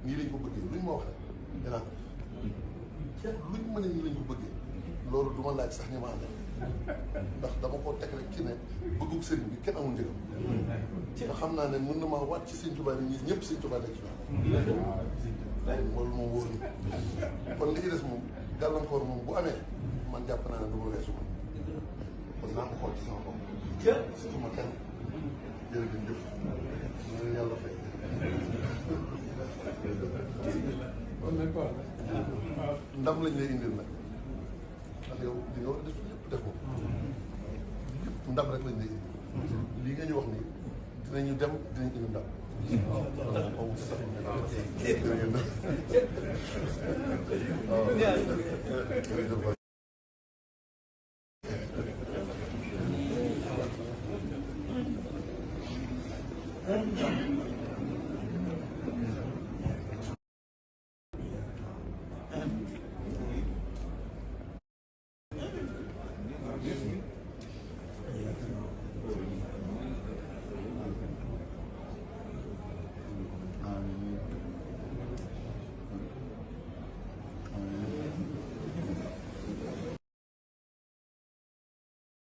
nii lañ ko bëggee luñ ma wax rek dinaa ko def luñ ma ne nii lañ ko bëggee loolu du ma laaj sax ñi ma àndal ndax dama ko teg rek ci ne bëggug sëriñ bi kenn amul njëgam te xam naa ne mën na maa waat ci Sëriñ Tuubaa ni ñëpp Sëriñ Tuubaa nekk ci ñoom loolu moom wóor na kon li ci des moom gàllankoor moom bu amee man jàpp naa ne du ma weesu ma kon naa ko xool ci sama bopp surtout ma kenn jërëjëf ñu yàlla fay ndam lañ lay indil nag ndax yow li nga war a def lépp def ko lépp ndam rek lañ lay indil lii nga ñu wax nii dinañu dem dinañ indi ndam Thank you.